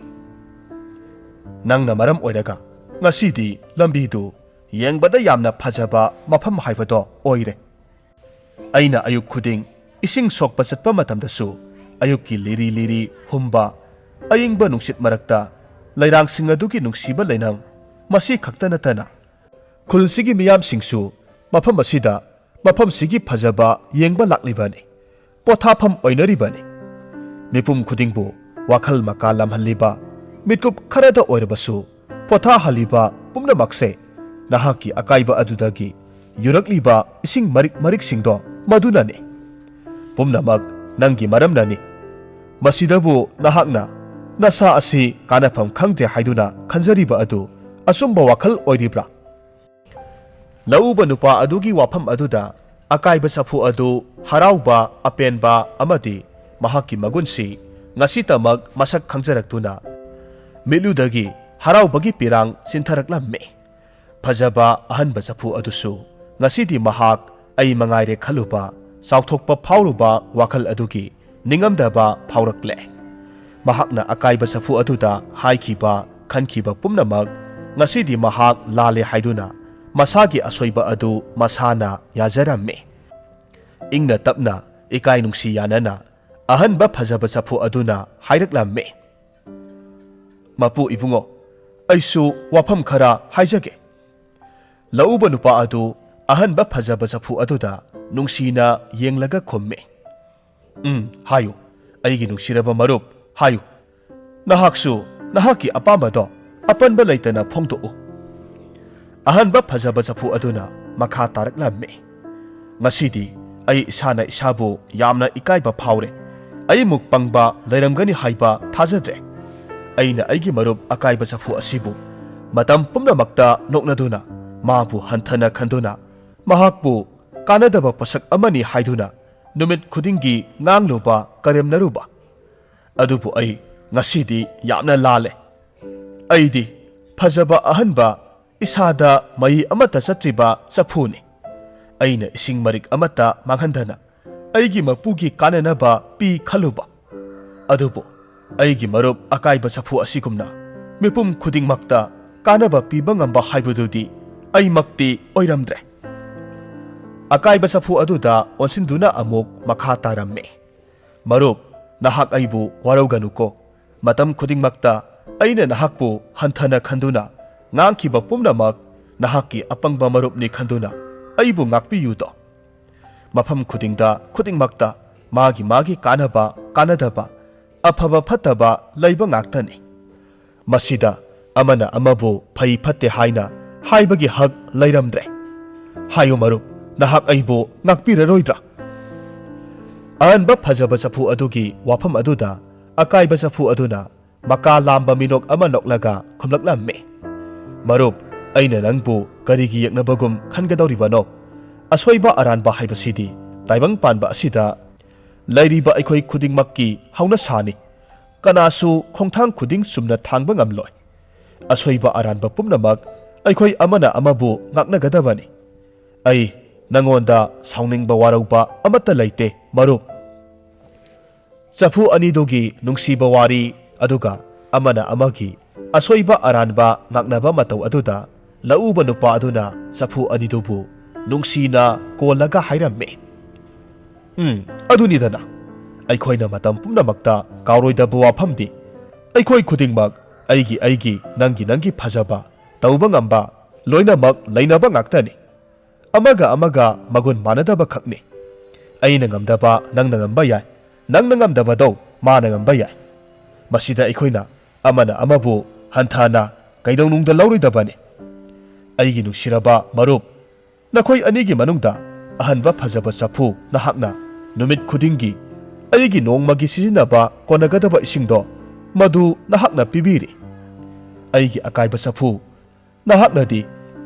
"ꯅꯪꯅ ꯃꯔꯝ ꯑꯣꯏꯔꯒ ꯉꯁꯤꯗꯤ ꯂꯝꯕꯤꯗꯨ ꯌꯦꯡꯕꯗ ꯌꯥꯝꯅ ꯐꯖꯕ ꯃꯐꯝ ꯍꯥꯏꯕꯗꯣ ꯑꯣꯏꯔꯦ꯫ ꯑꯩꯅ ꯑꯌꯨꯛ ꯈꯨꯗꯤꯡ ꯏꯁꯤꯡ ꯁꯣꯛꯄ ꯆꯠꯄ ꯃꯇꯝꯗꯁꯨ ꯑꯌꯨꯛꯀꯤ ꯂꯤꯔꯤ ꯂꯤꯔꯤ ꯍꯨꯝꯕ ꯑꯏꯪꯕ ꯅꯨꯡꯁꯤꯠ ꯃꯔꯛꯇ ꯂꯩꯔꯥꯡꯁꯤꯡ ꯑꯗꯨꯒꯤ ꯅꯨꯡꯁꯤꯕ ꯂꯩꯅꯝ, ꯃꯁꯤ ꯈꯛꯇ ꯅꯠꯇꯅ ꯈꯨꯜꯁꯤꯒꯤ ꯃꯤꯌꯥꯝꯁꯤꯡꯁꯨ ꯃꯐꯝ ꯑꯁꯤꯗ ꯃꯐꯝꯁꯤꯒꯤ ꯐꯖꯕ ꯌꯦꯡꯕ ꯂꯥꯛꯂꯤꯕꯅꯤ, ꯄꯣꯊꯥꯐꯝ ꯑꯣꯏꯅꯔꯤꯕꯅꯤ꯫ ꯃꯤꯄꯨꯝ ꯈꯨꯗꯤꯡꯕꯨ ꯋꯥꯈꯜ ꯃꯀꯥ ꯂꯥꯝꯍꯜꯂꯤꯕ ꯃꯤꯀꯨꯞ ꯈꯔꯗ ꯑꯣꯏꯔꯕꯁꯨ ꯄꯣꯊꯥꯍꯜꯂꯤꯕ ꯄꯨꯝꯅꯃꯛꯁꯦ ꯅꯍꯥꯛꯀꯤ ꯑꯀꯥꯏꯕ ꯑꯗꯨꯗꯒꯤ ꯌꯨꯔꯛꯂꯤꯕ ꯏꯁꯤꯡ ꯃꯔꯤꯛ ꯃꯔꯤꯛꯁꯤꯡꯗꯣ ꯃꯗꯨꯅꯅꯤ꯫ ꯄꯨꯝꯅꯃꯛ ꯅꯪꯒꯤ ꯃꯔꯝꯅꯅꯤ꯫ ꯃꯁꯤꯗꯕꯨ ꯅꯍꯥꯛꯅ ꯅꯁꯥ ꯑꯁꯤ ꯀꯥꯟꯅꯐꯝ ꯈꯪꯗꯦ ꯍꯥꯏꯗꯨꯅ ꯈꯟꯖꯔꯤꯕ ꯑꯗꯨ ꯑꯆꯨꯝꯕ ꯋꯥꯈꯜ ꯑꯣꯏꯔꯤꯕ꯭ꯔꯥ?" ꯂꯧꯎꯕ ꯅꯨꯄꯥ ꯑꯗꯨꯒꯤ ꯋꯥꯐꯝ ꯑꯗꯨꯗ ꯑꯀꯥꯏꯕ ꯆꯐꯨ ꯑꯗꯨ ꯍꯔꯥꯎꯕ, ꯑꯄꯦꯟꯕ ꯑꯃꯗꯤ ꯃꯍꯥꯛꯀꯤ ꯃꯒꯨꯟꯁꯤ ꯉꯁꯤꯇꯃꯛ ꯃꯁꯛ ꯈꯪꯖꯔꯛꯇꯨꯅ ꯃꯤꯠꯂꯨꯗꯒꯤ ꯍꯔꯥꯎꯕꯒꯤ ꯄꯤꯔꯥꯡ ꯆꯤꯟꯊꯔꯛꯂꯝꯃꯤ꯫ ꯐꯖꯕ ꯑꯍꯟꯕ ꯆꯐꯨ ꯑꯗꯨꯁꯨ ꯉꯁꯤꯗꯤ ꯃꯍꯥꯛ ꯑꯩ ꯃꯉꯥꯏꯔꯦ ꯈꯜꯂꯨꯕ, ꯆꯥꯎꯊꯣꯛꯄ ꯐꯥꯎꯔꯨꯕ ꯋꯥꯈꯜ ꯑꯗꯨꯒꯤ ꯅꯤꯡꯉꯝꯗꯕ ꯐꯥꯎꯔꯛꯂꯦ꯫ ꯃꯍꯥꯛꯅ ꯑꯀꯥꯏꯕ ꯆꯐꯨ ꯑꯗꯨꯗ ꯍꯥꯏꯈꯤꯕ, ꯈꯟꯈꯤꯕ ꯄꯨꯝꯅꯃꯛ ꯉꯁꯤꯗꯤ ꯃꯍꯥꯛ ꯂꯥꯜꯂꯦ ꯍꯥꯏꯗꯨꯅ ꯃꯁꯥꯒꯤ ꯑꯁꯣꯏꯕ ꯑꯗꯨ ꯃꯁꯥꯅ ꯌꯥꯖꯔꯝꯃꯤ꯫ ꯏꯪꯅ ꯇꯞꯅ, ꯏꯀꯥꯏ ꯅꯨꯡꯁꯤ ꯌꯥꯅꯅ ꯑꯍꯟꯕ ꯐꯖꯕ ꯆꯐꯨ ꯑꯗꯨꯅ ꯍꯥꯏꯔꯛꯂꯝꯃꯤ, "ꯃꯄꯨ ꯏꯕꯨꯡꯉꯣ, ꯑꯩꯁꯨ ꯋꯥꯐꯝ ꯈꯔ ꯍꯥꯏꯖꯒꯦ꯫" ꯂꯧꯎꯕ ꯅꯨꯄꯥ ꯑꯗꯨ ꯑꯍꯟꯕ ꯐꯖꯕ ꯆꯐꯨ ꯑꯗꯨꯗ ꯅꯨꯡꯁꯤꯅ ꯌꯦꯡꯂꯒ ꯈꯨꯝꯃꯤ, "ꯎꯝ, ꯍꯥꯏꯌꯨ, ꯑꯩꯒꯤ ꯅꯨꯡꯁꯤꯔꯕ ꯃꯔꯨꯞ, ꯍꯥꯏꯌꯨ꯫ ꯅꯍꯥꯛꯁꯨ ꯅꯍꯥꯛꯀꯤ ꯑꯄꯥꯝꯕꯗꯣ ꯑꯄꯟꯕ ꯂꯩꯇꯅ ꯐꯣꯡꯗꯣꯛꯎ꯫" ꯑꯍꯟꯕ ꯐꯖꯕ ꯆꯐꯨ ꯑꯗꯨꯅ ꯃꯈꯥ ꯇꯥꯔꯛꯂꯝꯃꯤ꯫ ꯉꯁꯤꯗꯤ ꯑꯩ ꯏꯁꯥꯅ ꯏꯁꯥꯕꯨ ꯌꯥꯝꯅ ꯏꯀꯥꯏꯕ ꯐꯥꯎꯔꯦ꯫ ꯑꯩꯃꯨꯛ ꯄꯪꯕ ꯂꯩꯔꯝꯒꯅꯤ ꯍꯥꯏꯕ ꯊꯥꯖꯗ꯭ꯔꯦ꯫ ꯑꯩꯅ ꯑꯩꯒꯤ ꯃꯔꯨꯞ ꯑꯀꯥꯏꯕ ꯆꯐꯨ ꯑꯁꯤꯕꯨ ꯃꯇꯝ ꯄꯨꯝꯅꯃꯛꯇ ꯅꯣꯛꯅꯗꯨꯅ, ꯃꯥꯕꯨ ꯍꯟꯊꯅ ꯈꯟꯗꯨꯅ, ꯃꯍꯥꯛꯄꯨ ꯀꯥꯟꯅꯗꯕ ꯄꯣꯠꯁꯛ ꯑꯃꯅꯤ ꯍꯥꯏꯗꯨꯅ ꯅꯨꯃꯤꯠ ꯈꯨꯗꯤꯡꯒꯤ ꯉꯥꯡꯂꯨꯕ, ꯀꯔꯦꯝꯅꯔꯨꯕ꯫ ꯑꯗꯨꯕꯨ ꯑꯩ ꯉꯁꯤꯗꯤ ꯌꯥꯝꯅ ꯂꯥꯜꯂꯦ꯫ ꯑꯩꯗꯤ ꯐꯖꯕ ꯑꯍꯟꯕ, ꯏꯁꯥꯗ ꯃꯍꯤ ꯑꯃꯠꯇ ꯆꯠꯇ꯭ꯔꯤꯕ ꯆꯐꯨꯅꯤ꯫ ꯑꯩꯅ ꯏꯁꯤꯡ ꯃꯔꯤꯛ ꯑꯃꯠꯇ ꯃꯥꯡꯍꯟꯗꯅ ꯑꯩꯒꯤ ꯃꯄꯨꯒꯤ ꯀꯥꯟꯅꯅꯕ ꯄꯤ ꯈꯜꯂꯨꯕ꯫ ꯑꯗꯨꯕꯨ ꯑꯩꯒꯤ ꯃꯔꯨꯞ ꯑꯀꯥꯏꯕ ꯆꯐꯨ ꯑꯁꯤꯒꯨꯝꯅ ꯃꯤꯄꯨꯝ ꯈꯨꯗꯤꯡꯃꯛꯇ ꯀꯥꯟꯅꯕ ꯄꯤꯕ ꯉꯝꯕ ꯍꯥꯏꯕꯗꯨꯗꯤ ꯑꯩꯃꯛꯇꯤ ꯑꯣꯏꯔꯝꯗ꯭ꯔꯦ꯫ ꯑꯀꯥꯏꯕ ꯆꯐꯨ ꯑꯗꯨꯗ ꯑꯣꯟꯁꯤꯟꯗꯨꯅ ꯑꯃꯨꯛ ꯃꯈꯥ ꯇꯥꯔꯝꯃꯤ꯫ "ꯃꯔꯨꯞ, ꯅꯍꯥꯛ ꯑꯩꯕꯨ ꯋꯥꯔꯧꯒꯅꯨꯀꯣ꯫ ꯃꯇꯝ ꯈꯨꯗꯤꯡꯃꯛꯇ ꯑꯩꯅ ꯅꯍꯥꯛꯄꯨ ꯍꯟꯊꯅ ꯈꯟꯗꯨꯅ ꯉꯥꯡꯈꯤꯕ ꯄꯨꯝꯅꯃꯛ ꯅꯍꯥꯛꯀꯤ ꯑꯄꯪꯕ ꯃꯔꯨꯞꯅꯤ ꯈꯟꯗꯨꯅ ꯑꯩꯕꯨ ꯉꯥꯛꯄꯤꯌꯨꯗꯣ꯫ ꯃꯐꯝ ꯈꯨꯗꯤꯡꯗ, ꯈꯨꯗꯤꯡꯃꯛꯇ ꯃꯥꯒꯤ ꯃꯥꯒꯤ ꯀꯥꯟꯅꯕ, ꯀꯥꯟꯅꯗꯕ, ꯑꯐꯕ ꯐꯠꯇꯕ ꯂꯩꯕ ꯉꯥꯛꯇꯅꯤ꯫ ꯃꯁꯤꯗ ꯑꯃꯅ ꯑꯃꯕꯨ ꯐꯩ ꯐꯠꯇꯦ ꯍꯥꯏꯅ ꯍꯥꯏꯕꯒꯤ ꯍꯛ ꯂꯩꯔꯝꯗ꯭ꯔꯦ꯫ ꯍꯥꯏꯌꯨ ꯃꯔꯨꯞ, ꯅꯍꯥꯛ ꯑꯩꯕꯨ ꯉꯥꯛꯄꯤꯔꯔꯣꯏꯗ꯭ꯔꯥ?" ꯑꯍꯟꯕ ꯐꯖꯕ ꯆꯐꯨ ꯑꯗꯨꯒꯤ ꯋꯥꯐꯝ ꯑꯗꯨꯗ ꯑꯀꯥꯏꯕ ꯆꯐꯨ ꯑꯗꯨꯅ ꯃꯀꯥ ꯂꯥꯝꯕ ꯃꯤꯅꯣꯛ ꯑꯃ ꯅꯣꯛꯂꯒ ꯈꯨꯝꯂꯛꯂꯝꯃꯤ꯫ "ꯃꯔꯨꯞ, ꯑꯩꯅ ꯅꯪꯕꯨ ꯀꯔꯤꯒꯤ ꯌꯦꯛꯅꯕꯒꯨꯝ ꯈꯟꯒꯗꯧꯔꯤꯕꯅꯣ? ꯑꯁꯣꯏꯕ ꯑꯔꯥꯟꯕ ꯍꯥꯏꯕꯁꯤꯗꯤ ꯇꯥꯏꯕꯪ ꯄꯥꯟꯕ ꯑꯁꯤꯗ ꯂꯩꯔꯤꯕ ꯑꯩꯈꯣꯏ ꯈꯨꯗꯤꯡꯃꯛꯀꯤ ꯍꯧꯅꯁꯥꯅꯤ꯫ ꯀꯅꯥꯁꯨ ꯈꯣꯡꯊꯥꯡ ꯈꯨꯗꯤꯡ ꯆꯨꯝꯅ ꯊꯥꯡꯕ ꯉꯝꯂꯣꯏ꯫ ꯑꯁꯣꯏꯕ ꯑꯔꯥꯟꯕ ꯄꯨꯝꯅꯃꯛ ꯑꯩꯈꯣꯏ ꯑꯃꯅ ꯑꯃꯕꯨ ꯉꯥꯛꯅꯒꯗꯕꯅꯤ꯫ ꯑꯩ ꯅꯉꯣꯟꯗ ꯁꯥꯎꯅꯤꯡꯕ ꯋꯥꯔꯧꯕ ꯑꯃꯠꯇ ꯂꯩꯇꯦ, ꯃꯔꯨꯞ꯫ ꯆꯐꯨ ꯑꯅꯤꯗꯨꯒꯤ ꯅꯨꯡꯁꯤꯕ ꯋꯥꯔꯤ, ꯑꯗꯨꯒ ꯑꯃꯅ ꯑꯃꯒꯤ ꯑꯁꯣꯏꯕ ꯑꯔꯥꯟꯕ ꯉꯥꯛꯅꯕ ꯃꯇꯧ ꯑꯗꯨꯗ ꯂꯧꯎꯕ ꯅꯨꯄꯥ ꯑꯗꯨꯅ ꯆꯐꯨ ꯑꯅꯤꯗꯨꯕꯨ ꯅꯨꯡꯁꯤꯅ ꯀꯣꯜꯂꯒ ꯍꯥꯏꯔꯝꯃꯤ, "ꯎꯝ, ꯑꯗꯨꯅꯤꯗꯅ, ꯑꯩꯈꯣꯏꯅ ꯃꯇꯝ ꯄꯨꯝꯅꯃꯛꯇ ꯀꯥꯎꯔꯣꯏꯗꯕ ꯋꯥꯐꯝꯗꯤ, ꯑꯩꯈꯣꯏ ꯈꯨꯗꯤꯡꯃꯛ ꯑꯩꯒꯤ ꯑꯩꯒꯤ, ꯅꯪꯒꯤ ꯅꯪꯒꯤ ꯐꯖꯕ, ꯇꯧꯕ ꯉꯝꯕ ꯂꯣꯏꯅꯃꯛ ꯂꯩꯅꯕ ꯉꯥꯛꯇꯅꯤ꯫ ꯑꯃꯒ ꯑꯃꯒ ꯃꯒꯨꯟ ꯃꯥꯟꯅꯗꯕ ꯈꯛꯅꯤ꯫ ꯑꯩꯅ ꯉꯝꯗꯕ ꯅꯪꯅ ꯉꯝꯕ ꯌꯥꯏ, ꯅꯪꯅ ꯉꯝꯗꯕꯗꯧ ꯃꯥꯅ ꯉꯝꯕ ꯌꯥꯏ꯫ ꯃꯁꯤꯗ ꯑꯩꯈꯣꯏꯅ ꯑꯃꯅ ꯑꯃꯕꯨ ꯍꯟꯊꯅ ꯀꯩꯗꯧꯅꯨꯡꯗ ꯂꯧꯔꯣꯏꯗꯕꯅꯤ꯫ ꯑꯩꯒꯤ ꯅꯨꯡꯁꯤꯔꯕ ꯃꯔꯨꯞ, ꯅꯈꯣꯏ ꯑꯅꯤꯒꯤ ꯃꯅꯨꯡꯗ ꯑꯍꯟꯕ ꯐꯖꯕ ꯆꯐꯨ ꯅꯍꯥꯛꯅ ꯅꯨꯃꯤꯠ ꯈꯨꯗꯤꯡꯒꯤ ꯑꯩꯒꯤ ꯅꯣꯡꯃꯒꯤ ꯁꯤꯖꯤꯟꯅꯕ ꯀꯣꯟꯅꯒꯗꯕ ꯏꯁꯤꯡꯗꯣ ꯃꯗꯨ ꯅꯍꯥꯛꯅ ꯄꯤꯕꯤꯔꯤ꯫ ꯑꯩꯒꯤ ꯑꯀꯥꯏꯕ ꯆꯐꯨ ꯅꯍꯥꯛꯅꯗꯤ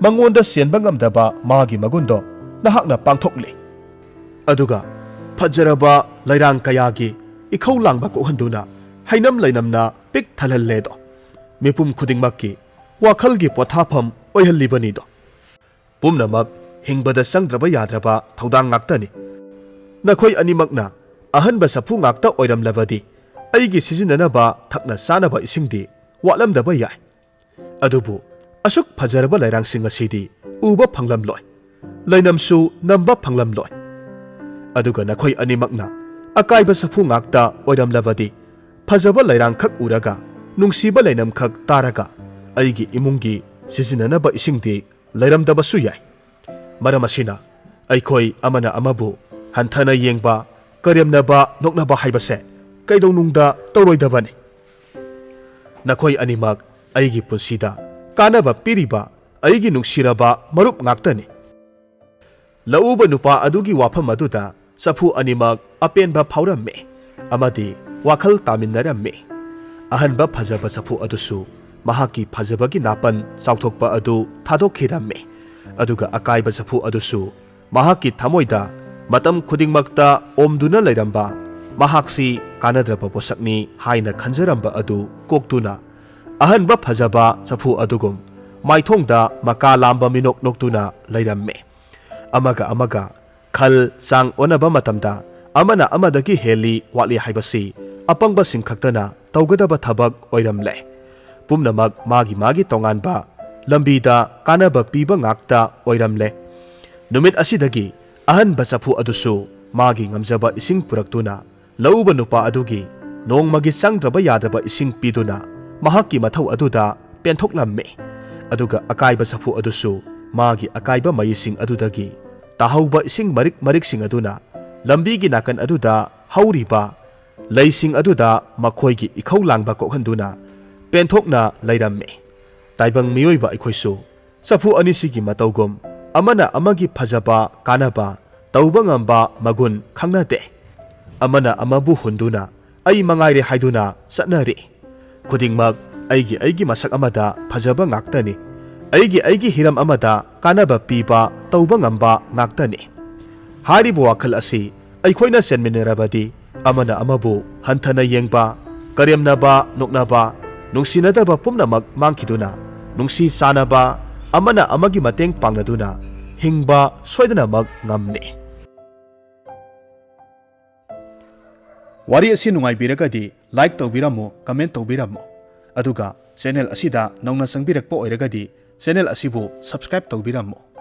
ꯃꯉꯣꯟꯗ ꯆꯦꯟꯕ ꯉꯝꯗꯕ ꯃꯥꯒꯤ ꯃꯒꯨꯟꯗꯣ ꯅꯍꯥꯛꯅ ꯄꯥꯡꯊꯣꯛꯂꯤ꯫ ꯑꯗꯨꯒ ꯐꯖꯔꯕ ꯂꯩꯔꯥꯡ ꯀꯌꯥꯒꯤ ꯏꯈꯧ ꯂꯥꯡꯕ ꯀꯣꯛꯍꯟꯗꯨꯅ ꯍꯩꯅꯝ ꯂꯩꯅꯝꯅ ꯄꯤꯛ ꯊꯜꯍꯜꯂꯦꯗꯣ꯫ ꯃꯤꯄꯨꯝ ꯈꯨꯗꯤꯡꯃꯛꯀꯤ ꯋꯥꯈꯜꯒꯤ ꯄꯣꯊꯥꯐꯝ ꯑꯣꯏꯍꯜꯂꯤꯕꯅꯤꯗꯣ꯫ ꯄꯨꯝꯅꯃꯛ ꯍꯤꯡꯕꯗ ꯆꯪꯗ꯭ꯔꯕ ꯌꯥꯗ꯭ꯔꯕ ꯊꯧꯗꯥꯡ ꯉꯥꯛꯇꯅꯤ꯫ ꯅꯈꯣꯏ ꯑꯅꯤꯃꯛꯅ ꯑꯍꯟꯕ ꯆꯐꯨ ꯉꯥꯛꯇ ꯑꯣꯏꯔꯝꯂꯕꯗꯤ ꯑꯩꯒꯤ ꯁꯤꯖꯤꯟꯅꯅꯕ ꯊꯛꯅ ꯆꯥꯅꯕ ꯏꯁꯤꯡꯗꯤ ꯋꯥꯠꯂꯝꯗꯕ ꯌꯥꯏ꯫ ꯑꯗꯨꯕꯨ ꯑꯁꯨꯛ ꯐꯖꯔꯕ ꯂꯩꯔꯥꯡꯁꯤꯡ ꯑꯁꯤꯗꯤ ꯎꯕ ꯐꯪꯂꯝꯂꯣꯏ, ꯂꯩꯅꯝꯁꯨ ꯅꯝꯕ ꯐꯪꯂꯝꯂꯣꯏ꯫ ꯑꯗꯨꯒ ꯅꯈꯣꯏ ꯑꯅꯤꯃꯛꯅ ꯑꯀꯥꯏꯕ ꯆꯐꯨ ꯉꯥꯛꯇ ꯑꯣꯏꯔꯝꯂꯕꯗꯤ ꯐꯖꯕ ꯂꯩꯔꯥꯡꯈꯛ ꯎꯔꯒ, ꯅꯨꯡꯁꯤꯕ ꯂꯩꯅꯝꯈꯛ ꯇꯥꯔꯒ ꯑꯩꯒꯤ ꯏꯃꯨꯡꯒꯤ ꯁꯤꯖꯤꯟꯅꯅꯕ ꯏꯁꯤꯡꯗꯤ ꯂꯩꯔꯝꯗꯕꯁꯨ ꯌꯥꯏ꯫ ꯃꯔꯝ ꯑꯁꯤꯅ ꯑꯩꯈꯣꯏ ꯑꯃꯅ ꯑꯃꯕꯨ ꯍꯟꯊꯅ ꯌꯦꯡꯕ, ꯀꯔꯦꯝꯅꯕ, ꯅꯣꯛꯅꯕ ꯍꯥꯏꯕꯁꯦ ꯀꯩꯗꯧꯅꯨꯡꯗ ꯇꯧꯔꯣꯏꯗꯕꯅꯤ꯫ ꯅꯈꯣꯏ ꯑꯅꯤꯃꯛ ꯑꯩꯒꯤ ꯄꯨꯟꯁꯤꯗ ꯀꯥꯟꯅꯕ ꯄꯤꯔꯤꯕ ꯑꯩꯒꯤ ꯅꯨꯡꯁꯤꯔꯕ ꯃꯔꯨꯞ ꯉꯥꯛꯇꯅꯤ꯫ ꯂꯧꯎꯕ ꯅꯨꯄꯥ ꯑꯗꯨꯒꯤ ꯋꯥꯐꯝ ꯑꯗꯨꯗ ꯆꯐꯨ ꯑꯅꯤꯃꯛ ꯑꯄꯦꯟꯕ ꯐꯥꯎꯔꯝꯃꯤ ꯑꯃꯗꯤ ꯋꯥꯈꯜ ꯇꯥꯃꯤꯟꯅꯔꯝꯃꯤ꯫ ꯑꯍꯟꯕ ꯐꯖꯕ ꯆꯐꯨ ꯑꯗꯨꯁꯨ ꯃꯍꯥꯛꯀꯤ ꯐꯖꯕꯒꯤ ꯅꯥꯄꯟ ꯆꯥꯎꯊꯣꯛꯄ ꯑꯗꯨ ꯊꯥꯗꯣꯛꯈꯤꯔꯝꯃꯤ꯫ ꯑꯗꯨꯒ ꯑꯀꯥꯏꯕ ꯆꯐꯨ ꯑꯗꯨꯁꯨ ꯃꯍꯥꯛꯀꯤ ꯊꯃꯣꯏꯗ ꯃꯇꯝ ꯈꯨꯗꯤꯡꯃꯛꯇ ꯑꯣꯝꯗꯨꯅ ꯂꯩꯔꯝꯕ, ꯃꯍꯥꯛꯁꯤ ꯀꯥꯟꯅꯗ꯭ꯔꯕ ꯄꯣꯠꯁꯛꯅꯤ ꯍꯥꯏꯅ ꯈꯟꯖꯔꯝꯕ ꯑꯗꯨ ꯀꯣꯛꯇꯨꯅ ꯑꯍꯟꯕ ꯐꯖꯕ ꯆꯐꯨ ꯑꯗꯨꯒꯨꯝ ꯃꯥꯏꯊꯣꯡꯗ ꯃꯀꯥ ꯂꯥꯝꯕ ꯃꯤꯅꯣꯛ ꯅꯣꯛꯇꯨꯅ ꯂꯩꯔꯝꯃꯤ꯫ ꯑꯃꯒ ꯑꯃꯒ ꯈꯜ ꯆꯥꯡ ꯑꯣꯟꯅꯕ ꯃꯇꯝꯗ ꯑꯃꯅ ꯑꯃꯗꯒꯤ ꯍꯦꯜꯂꯤ ꯋꯥꯠꯂꯤ ꯍꯥꯏꯕꯁꯤ ꯑꯄꯪꯕꯁꯤꯡ ꯈꯛꯇꯅ ꯇꯧꯒꯗꯕ ꯊꯕꯛ ꯑꯣꯏꯔꯝꯂꯦ꯫ ꯄꯨꯝꯅꯃꯛ ꯃꯥꯒꯤ ꯃꯥꯒꯤ ꯇꯣꯉꯥꯟꯕ ꯂꯝꯕꯤꯗ ꯀꯥꯟꯅꯕ ꯄꯤꯕ ꯉꯥꯛꯇ ꯑꯣꯏꯔꯝꯂꯦ꯫ ꯅꯨꯃꯤꯠ ꯑꯁꯤꯗꯒꯤ ꯑꯍꯟꯕ ꯆꯐꯨ ꯑꯗꯨꯁꯨ ꯃꯥꯒꯤ ꯉꯝꯖꯕ ꯏꯁꯤꯡ ꯄꯨꯔꯛꯇꯨꯅ ꯂꯧꯎꯕ ꯅꯨꯄꯥ ꯑꯗꯨꯒꯤ ꯅꯣꯡꯃꯒꯤ ꯆꯪꯗ꯭ꯔꯕ ꯌꯥꯗ꯭ꯔꯕ ꯏꯁꯤꯡ ꯄꯤꯗꯨꯅ ꯃꯍꯥꯛꯀꯤ ꯃꯊꯧ ꯑꯗꯨꯗ ꯄꯦꯟꯊꯣꯛꯂꯝꯃꯤ꯫ ꯑꯗꯨꯒ ꯑꯀꯥꯏꯕ ꯆꯐꯨ ꯑꯗꯨꯁꯨ ꯃꯥꯒꯤ ꯑꯀꯥꯏꯕ ꯃꯩꯁꯤꯡ ꯑꯗꯨꯗꯒꯤ ꯇꯥꯍꯧꯕ ꯏꯁꯤꯡ ꯃꯔꯤꯛ ꯃꯔꯤꯛꯁꯤꯡ ꯑꯗꯨꯅ ꯂꯝꯕꯤꯒꯤ ꯅꯥꯀꯟ ꯑꯗꯨꯗ ꯍꯧꯔꯤꯕ ꯂꯩꯁꯤꯡ ꯑꯗꯨꯗ ꯃꯈꯣꯏꯒꯤ ꯏꯈꯧ ꯂꯥꯡꯕ ꯀꯣꯛꯍꯟꯗꯨꯅ ꯄꯦꯟꯊꯣꯛꯅ ꯂꯩꯔꯝꯃꯤ꯫ ꯇꯥꯏꯕꯪ ꯃꯤꯑꯣꯏꯕ ꯑꯩꯈꯣꯏꯁꯨ ꯆꯐꯨ ꯑꯅꯤꯁꯤꯒꯤ ꯃꯇꯧꯒꯨꯝ ꯑꯃꯅ ꯑꯃꯒꯤ ꯐꯖꯕ, ꯀꯥꯟꯅꯕ, ꯇꯧꯕ ꯉꯝꯕ ꯃꯒꯨꯟ ꯈꯪꯅꯗꯦ꯫ ꯑꯃꯅ ꯑꯃꯕꯨ ꯍꯨꯟꯗꯨꯅ ꯑꯩ ꯃꯉꯥꯏꯔꯦ ꯍꯥꯏꯗꯨꯅ ꯆꯠꯅꯔꯤ꯫ ꯈꯨꯗꯤꯡꯃꯛ ꯑꯩꯒꯤ ꯑꯩꯒꯤ ꯃꯁꯛ ꯑꯃꯗ ꯐꯖꯕ ꯉꯥꯛꯇꯅꯤ꯫ ꯑꯩꯒꯤ ꯑꯩꯒꯤ ꯍꯤꯔꯝ ꯑꯃꯗ ꯀꯥꯟꯅꯕ ꯄꯤꯕ, ꯇꯧꯕ ꯉꯝꯕ ꯉꯥꯛꯇꯅꯤ꯫ ꯍꯥꯏꯔꯤꯕ ꯋꯥꯈꯜ ꯑꯁꯤ ꯑꯩꯈꯣꯏꯅ ꯆꯦꯟꯃꯤꯟꯅꯔꯕꯗꯤ ꯑꯃꯅ ꯑꯃꯕꯨ ꯍꯟꯊꯅ ꯌꯦꯡꯕ, ꯀꯔꯦꯝꯅꯕ, ꯅꯣꯛꯅꯕ, ꯅꯨꯡꯁꯤꯅꯗꯕ ꯄꯨꯝꯅꯃꯛ ꯃꯥꯡꯈꯤꯗꯨꯅ ꯅꯨꯡꯁꯤ ꯆꯥꯟꯅꯕ, ꯑꯃꯅ ꯑꯃꯒꯤ ꯃꯇꯦꯡ ꯄꯥꯡꯅꯗꯨꯅ ꯍꯤꯡꯕ ꯁꯣꯏꯗꯅꯃꯛ ꯉꯝꯃꯤ꯫ ꯋꯥꯔꯤ ꯑꯁꯤ ꯅꯨꯡꯉꯥꯏꯕꯤꯔꯒꯗꯤ like ꯇꯧꯕꯤꯔꯝꯃꯨ, comment ꯇꯧꯕꯤꯔꯝꯃꯨ꯫ ꯑꯗꯨꯒ channel ꯑꯁꯤꯗ ꯅꯧꯅ ꯆꯪꯕꯤꯔꯛꯄ ꯑꯣꯏꯔꯒꯗꯤ channel ꯑꯁꯤꯕꯨ subscribe ꯇꯧꯕꯤꯔꯝꯃꯨ꯫